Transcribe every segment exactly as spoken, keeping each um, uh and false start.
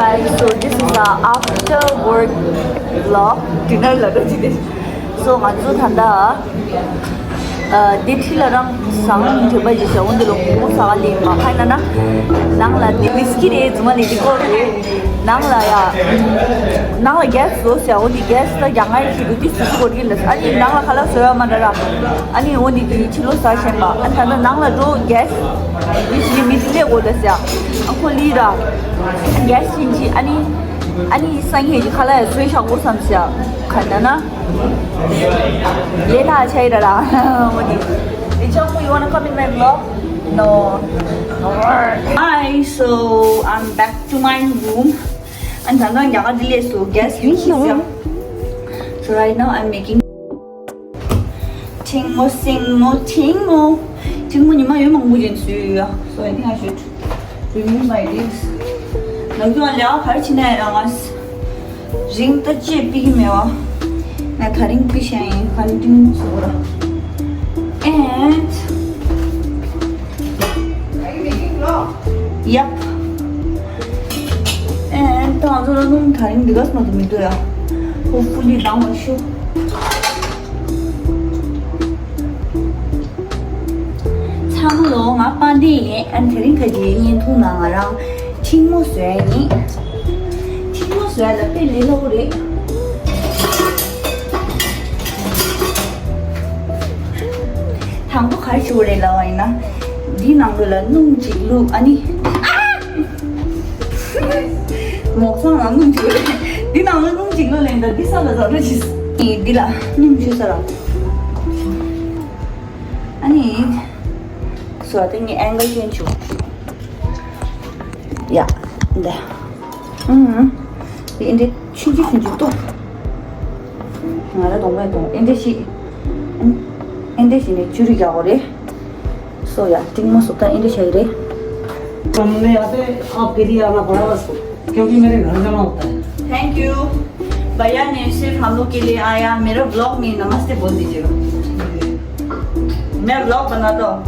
Guys, so this is a after work vlog, dinner ལ་ར་ཅི་དེ། So ང་ཚོ་ད་ལྟ་ཨ་དེ་ཁྲི་ལ་རང་ཟངས་འདྲ་པོ་ཅིག་བྱ་འོ་འདི་ལ་མོག་མོག་ཟ་ག་ལེན་མ་ཁ་ན་ན། ནང་ལ་དེ་ཝིས་ཀི་རེད་རྫུན་མ་ལེན་དེ་ཀོ་རེད། ནང་ལ་ཡ། ནང་ལ་གེ་སི་བཟོ་ཟེར་འོ་འདི་གེ་སི་ད་རྒྱ་ང་ཡི་ཁྱི་རུ་དེ་སུ་སུ་གོ་རྒྱུ་ལ་ཨ་ནི་ནང་ལ་ཁ་ལག་བཟོ་ཡ་མ་འདྲ་ར། ཨ་ནི་འོ་འདི་དེ་ཕྱི་ལོགས་ཟ་ཤེས་པ་ཨ་ནི་ད་ལྟ་ནང་ལ་འགྲོ་གེ་སི། མི་ཞིག་མི་དེ་ལས་གོ་ལ་ཟེར། ཨ་ཁོ་ལི་ར། གེ་སི་ཕྱིན་ཅི་ཨ་ནི། ཨ་ནི་སང་ཉིན་ཁ་ལག་ཡ་བཟོས་བཞག་གོ་བསམ་ཟེར། ག་ན་ན། ལས་ལྷག་ཆ་ཡི་ར་ར། འོ་དེ། Hey Jungkook, you wanna come in my vlog? No. Hi, so I'm back to my room. And ད་ནང་རྒྱ་གར་འདི་ལས་སུ་གེ་སི་ཡིན་ཤི་ཟེར། So right now I'm making ཐིང་མོ་སིང་མོ་ཐིང་མོ། ཐིང་མོ་ཉི་མ་ཡོད་མང་པོ་ཅན་བཟོས་ཡོད་ཡ། So I think I should remove my leaves. ནང་ཁྱོད་ལ་ག་རེ་བྱེད་ན་ཡང་ང་རིང་ད་ཅེས་པི་གི་མེད་བ། ང་ད་རིང་པི་ཤ་ཡིན་ཁ་ནི་ཐིང་མོ་བཟོ་ར། And Yep. And ད་ང་ཚོ་ལ་སྣུམ་ད་རིང་འདི་ག་སོང་དུ་མི་འདུག་ཡ། Hopefully ལྡང་བ་ཤོག་ཚང་མ་ལོ་ང་པང་གདན་ཡིན། ཨ་ནི་དེ་རིང་ཁ་ཅིག་བརྙན་ཐུང་ནང་ང་རང་ཐིང་མོ་བཟོས་ཡིན། ཐིང་མོ་བཟོས་ལ་དཔེ་ལས་སླ་པོ་རེད། དང་པོ་ག་རེ་བྱེད་དགོས་རེད་ལབ་པ་ཡིན་ན། འདི་ནང་ལོགས་ལ་སྣུམ་གཅིག་བླུགས་ཨ་ནི། མོག་ཚང་ནང་སྣུམ་གཅིག་བླུགས། འདི་ནང་ལ་སྣུམ་གཅིག་བླུགས་ལེན་ད་འདི་ས་ལ་ཟ་འགྲོ་ཅིག་འདི་ལ་སྣུམ་བཅུ་ས་ར། ཨ་ནི། སོ་ཨ་ཏི་ངའི་ཨེང་གལ་ཅན་བྱུང་། ཡ། འདི། ཨུམ། འདི་ཨེ་འདྲ་ཆུང་ཆུང་ཆུང་ཆུང་ཏོ། ང་ལ་གདོང་མེད་གདོང་ཨེ་འདྲ་ཞིག་ཨེ་འདྲ་ཞིག་ནས་བཅུ་རིག་ཡག་པོ་རེད། སོ་ཡ་ཏིང་མོ་སོ་ད་ཨེ་འདྲ་ཞིག་རེད། तुमने यहाँ पे आप के लिए आना पड़ा बस, क्योंकि मेरे घर जाना होता है। Thank you। भैया ने सिर्फ हम लोग के लिए आया, मेरा ब्लॉग में नमस्ते बोल दीजिएगा। मैं ब्लॉग बनाता हूँ।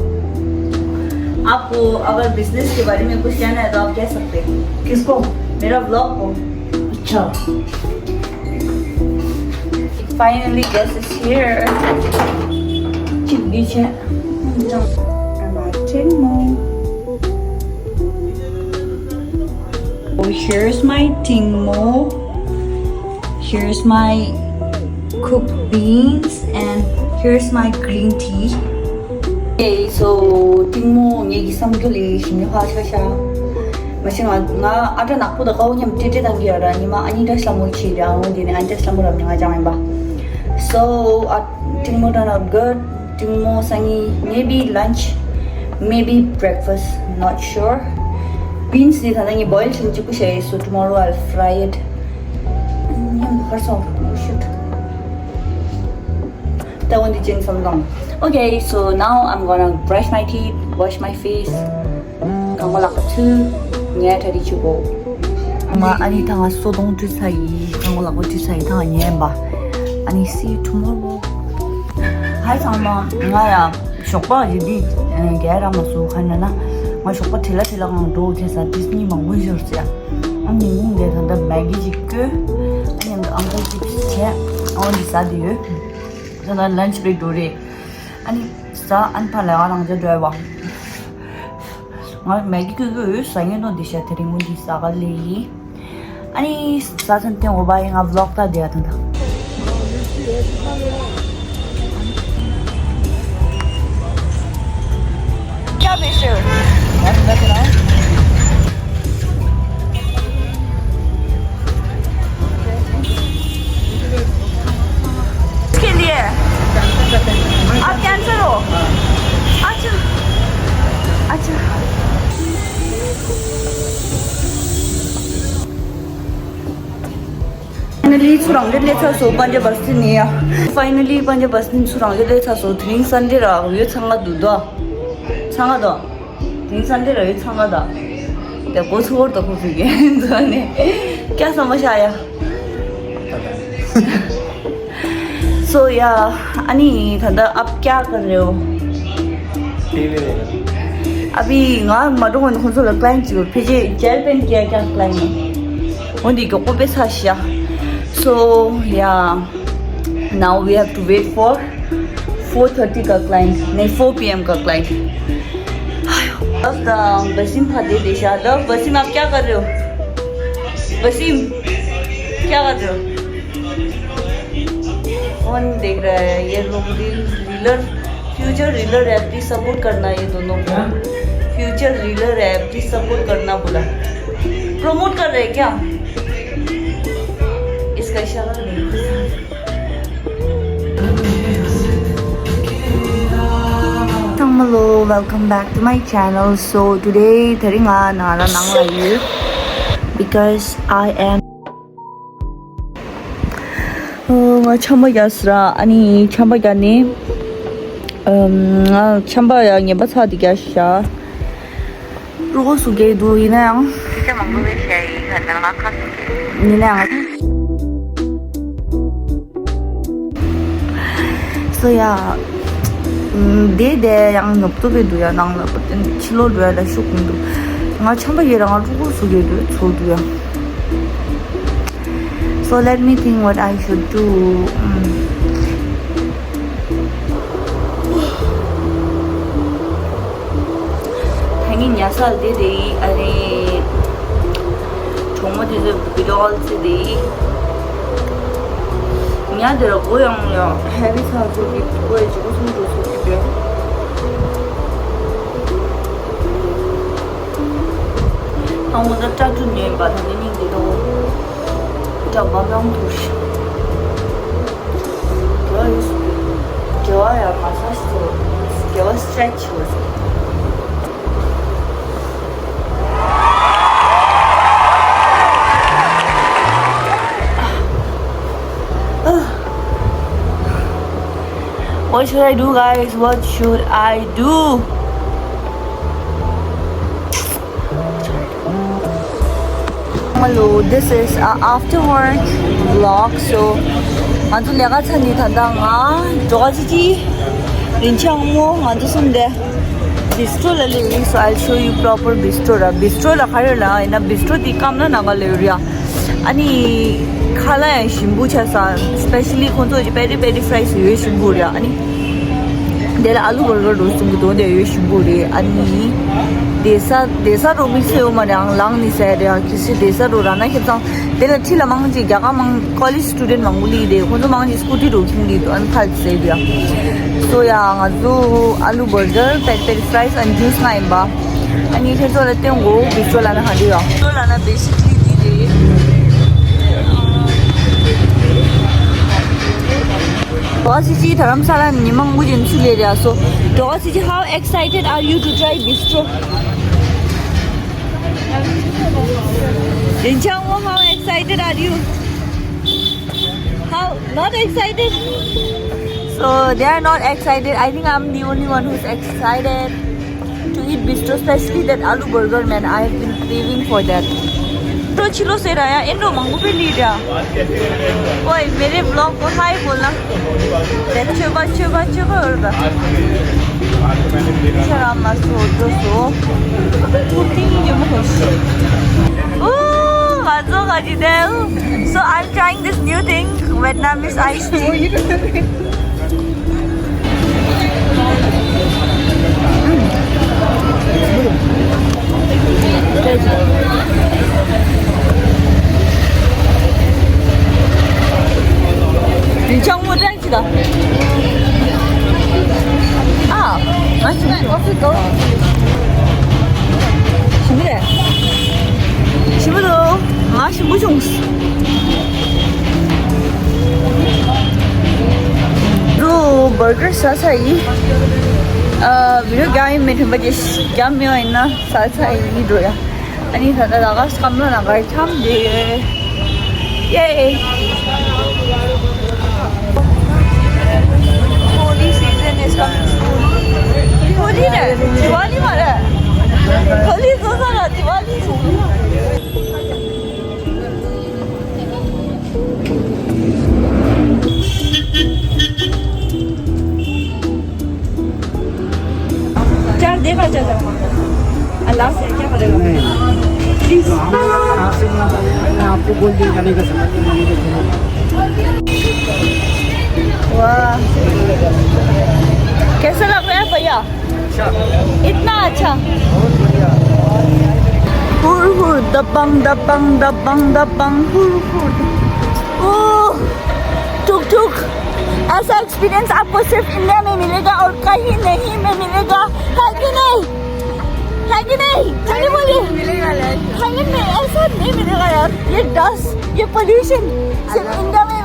आपको अगर बिजनेस के बारे में कुछ कहना है तो आप कह सकते हैं। किसको? मेरा ब्लॉग को। अच्छा। Finally, guest is here. Cik di cek. About ten more. Oh, here's my tingmo. Here's my cooked beans and here's my green tea. Okay, so ཏིང་མོ་ངེད་ཀྱི་བསམ་རྒྱུ་ལས་ཞིམ་ཉོ་ཁ་ཤ་ཤ། མ་གཞི་ང་ང་ཨ་བྲ་ནག་པོ་དང་ཀའོ་མཉམ་སྤྲེལ་སྤྲེལ་བཏང་གི་ཡོད་ར། ཉི་མ་ཨ་ནི་འདྲ་ཤ་མོ་ཆེ་ར། འོ་དེ་ནས་ཨ་འདྲ་ཤ་མོ་རབ་ཉ་ང་ཅང་ཡིན་པ། So uh, ཏིང་མོ་done up good. ཏིང་མོ་སང་ཉིན། Maybe lunch, maybe breakfast, not sure. Beans དེ་ད་ལྟ་ངས་boil བྱས་གཅིག་པུ་བྱས། So tomorrow I'll fry it. ཉམས་ཧར་སོང་། Oh, shoot. ད་འོ་འདི་ཅན་བསམ་དང་། Okay, so now I'm gonna brush my teeth, wash my face. གང་གོ་ལག་པ་ཚུ་ཉལ་གྲ་རི་ཆུ་གོ། ང་ཨ་ནི་ད་ང་སོ་དོང་བཀྲུས་ཚར་ཡིན། གང་གོ་ལག་པ་བཀྲུས་ཚར་ཡིན། ད་ང་ཉལ་བ། ཨ་ནི་see you tomorrow. Hi ཚང་མ། ང་ཡ་ཞོགས་པ་ཡིན་དུས་ག་ར་མ་སུ་ཁ་ན་ན། ང་ཞོགས་པ་དེ་ལ་དེ་ལ་ངང་འགྲོ་དེ་ས་དེ་སྙིང་མང་པོ་ཤོར་ཟེར། ཨ་ནི་ངུང་དེ་ད་ལྟ་Maggi ཅིག་བསྐོལ། ཨ་ནི་ཨང་ཀལ་ཅིབ་སི་བྱས། ཨོ་འདི་ཟ་དེ་ཡོད། ད་ལྟ་lunch break འགྲོ་རེད། ཨ་ནི་ཟ་ཨན་ཕ་ལ་ང་རང་ཚོ་འགྲོ་བ། ང་Maggi ཀུ་ཀུ་ཟ་ངེས་ནོ་འདི་ཤ་དེ་རིང་ངུ་འདི་ཟ་ག་ལེ་ཡིན། ཨ་ནི་ཟ་ཚན་ཏེ་འོ་བ་ཡི་ང་vlog ད་དེ་ཡ་ཐན་ད། क्या बेच रहे हो? के लिए आप कैंसर हो? अच्छा। अच्छा। Finally ཚུར་རང་རེ་ལས་ཚར་སོ་པན་ཇབ་བར་སི་ནི་ཡ། Finally པན་ཇབ་བར་སི་ནི་ཚུར་རང་རེ་ལས་ཚར་སོ། དེ་རིང་སན་ཌེ་ར་ཡོད། ཚང་ག་འདུག་དོ། ཚང་ག་དོ། དེང་སང་འདི་ར་ཡོད་ཚང་མ་དང་། དེ་གོ་ཚུ་བོར་དོ་ཁོ་ཕི་གེ་འདུག་ནས་ཀྱ་ས་མ་ཤ་ཡ། So yeah, ཨ་ནི་ད་ལྟ་ཨབ་ཀྱ་ཀར་རེའོ། ཨ་བི་ང་མ་འགྲོ་གོང་ཁོང་ཚོ་ལ་client ཅིག་ཕེ་ཅེ་ཇེལ་པེན་ཀྱ་ཀྱ་client ནི། འོན་ཏེ་མགྱོགས་པོ་དཔེ་ཚ་ཤག So, yeah, now we have to wait for four thirty का क्लाइंट, नहीं, four पीएम का क्लाइंट। अब तो वसीम फतेह देशा, लो वसीम, आप क्या कर रहे हो? वसीम, क्या कर रहे हो? कौन देख रहा है ये लोग रील? रीलर, फ्यूचर रीलर है, प्लीज सपोर्ट करना ये दोनों को। फ्यूचर रीलर है, प्लीज सपोर्ट करना बोला। प्रमोट कर रहे हैं क्या? इसका इशारा नहीं। Hello, welcome back to my channel. So today, ད་རིང་ང་ནང་ལ་ནང་ལ་ཡོད། Because I am ང་ཆམ་པ་རྒྱག་སོང་ར། ཨ་ནི་ཆམ་པ་རྒྱག་ནས། ཨམ། ང་ཆམ་པ་ཡ་ངན་པ་ཚ་དེ་རྒྱག་ཤག་རུ་གོ་སུ་གེ་འདུག་ཡིན་ན་ཡང་། ཁྱེད་ཅག་མང་པོ་བས་བཤད་ཡིན། ང་ནང་ལ་ཁ་སུ་གེ་ཡིན་ན་ཡང་། སོ་ཡ། ཨམ། དེ་དེ་ཡང་ནོབ་ཏོ་བས་འདུག་ཡ། ནང་ལ་པོ་ཏན་ཕྱི་ལོགས་འགྲོ་ཡ་ད་ཤུགས་ཀུན་འདུག་ང་ཆམ་པ་ཡོད་ར། ང་རུ་གོ་སུ་གེ་འདུག་ཚོ་འདུག་ཡ། So let me think what I should do. ཨམ། ད་ངས་ཉལ་ས་དེ་རེད། ཨ་རེ། གྲོགས་མོ་དེ་ཚོའི་བི་ཌི་ཨོ་ཚོ་དེ། ཉལ་དེ་ར་མགོ་ཡང་ཡང་ཧེ་བི་ཚ་ཚོ་གི་མགོ་ཡི་ཅི་གོ་སུམ་ཅུ་ཚོ་གི་དེ། ཨ་མོ་ད་སྐྲ་བཀྲུ་ཉོས་པ་ད་ནི་སྙིང་རྗེ་ད་འོ། སྐྲ་བམ་ཡང་འདུག་ཤི། དགེ་བ་ཡོད་སུ། དགེ་བ་ཡང་མ་ས་ཤི་ཟེར། དགེ་བ་སི་ཊེ་ཆི་བྱེད་པ་ཟེར། What should I do, guys? What should I do? Hello, this is a after work vlog. So ང་ཚོ་ལས་ཀ་ཚར་ནས་ད་ལྟ་ང་འགྲོ་ག་ཅི་ཅི། རིན་ཆེན་དབང་མོ་ང་ཚོ་གསུམ་དེ་བི་སི་ཊོ་ལ་སླེབས་ཡིན། So I'll show you proper bistro ར། བི་སི་ཊོ་ལ་ག་རེ་ལ་ཡིན་ན། བི་སི་ཊོ་དེ་ཀམ་ལ་ནང་ག་ལ་ཡོད་རེད་ཡ། ཨ་ནི་ཁ་ལག་ཡང་ཞིམ་པོ་ཆགས་ས། སི་པེ་ཤ་ལི་ཁོང་ཚོ་གི་པེ་ཏི་པེ་ཏི་ཕ་རའི་སི་ཡོད་ཞིམ་པོ་རེད། ཨ་ནི་དེ་ལ་ཨ་ལུ་བར་གར་འགྲོ་གསུང་གི་འདུག་དེ་ཡོད་ཞིམ་པོ་རེད། ཨ་ནི་བསྡད་ས་བསྡད་ས་འགྲོ་དམིགས་བསལ་ཡོད་མ་རེད། ཨང་ལངས་ནི་ཟེར་རེད། ཨ་ཁྱི་སི་བསྡད་ས་འགྲོ་ར་ན་ཁེབས་ཚང་དེ་ལ་ཁྲི་ལ་མང་ཆེ་རྒྱ་གར་མང་ཀོ་ལེཇ་སི་ཊུ་ཌེན་མང་པོ་སླེབས་རེད། ཁོང་ཚོ་མང་ཆེ་སི་ཀུ་ཊི་འགྲོ་ཁྱིམ་གི་འདུག་ཨ་ནི་ཁ་ལ་ཟེར་རེད། སོ་ཡ་ང་ཚོ་ཨ་ལུ་བར་གར་པེ་ཏི་པེ་ཏི་ཕ་རའི་སི་ཨ་ནི་ཇུས་ང་ཡིན་པ། ཨ་ནི་ཁྱེད་ཚོ་ལ་སྟོན་གོ་བི་སི་ཊོ་ལ་ན་ག་འདྲ་ཡོད། བི་སི་ཊོ་ལ་ན་བེ་སི་ཀ་ལི་འདི་རེད། འགྲོ་ག་སི་ཅི་དྷ་རམ་ས་ལ་ཉི་མ་དངུལ་ཅན་ཚུལ་ལས་རེད། So འགྲོ་ག་སི་ཅི, how excited are you to try bistro? རིན་ཆེན་དབང་མོ, how excited are you? How not excited? So they are not excited. I think I'm the only one who's excited to eat bistro, especially that aloo burger, man. I have been craving for that. ཁྱོད་ཕྱི་ལོགས་ཟེར་ར་ཡ། ཨེ་འགྲོ་མང་པོ་པའི་ལི་ར། ओए मेरे व्लॉग को हाय बोलना। देख ཆོས་པ་ཆོས་པ་ཆོས་པ་ཡོད་ར། ཤ་ར་མ་སོ་འགྲོ་སོ། ཁུ་ཏིང་ཡོད་མ་ཧོ་ཤི། ཨུ། ང་ཚོ་ག་ཅི་དེ། So I'm trying this new thing, Vietnamese iced tea. ཅང་མོ་ཅང་ཅི་ད། ཨ། ང་ཞིམ་པོ་འདུག་ཞིམ་པོ་རེད། ཞིམ་པོ་འདུག་ང་ཞིམ་པོ་བྱུང་། འགྲོ་བར་གར་ཟ་ས་ཡིན། ཨ། བི་ཌི་ཡོ་རྒྱག་ཡིན་མི་ཐུན་པ་ཅིག་རྒྱག་མི་ཡོང་ཡིན་ན་ཟ་ས་ཡིན་འགྲོ་ཡ། ཨ་ནི་ད་ལྟ་ལ་ག་སྐམ་ལོ་ན་གར་འཁྱམས་བསྡད་ཡོད། Yay! Holi season is coming soon. ཧོ་ལི་རེད། དི་ཝ་ལི་མ་རེད། ཧོ་ལི་བཟོ་ས་ལ་དི་ཝ་ལི། चार देखा चाचा। अल्लाह से क्या करेगा? ठीक है, हम लोग अगर आपसे मिला था, मैंने आपको बोल दिया जाने का, समझ में आने का। वाह, कैसा लग रहा है भैया? अच्छा। इतना अच्छा। हुर हुर दबंग दबंग दबंग दबंग हुर हुर। ओह, टुक टुक, ऐसा एक्सपीरियंस आपको सिर्फ इंडिया में मिलेगा और कहीं नहीं में मिलेगा, है कि नहीं? है कि नहीं? मैंने बोली। मिलेगा यार। थाईलैंड में ऐसा नहीं मिलेगा यार। ये डस्ट, ये पोल्यूशन सिर्फ इंडिया में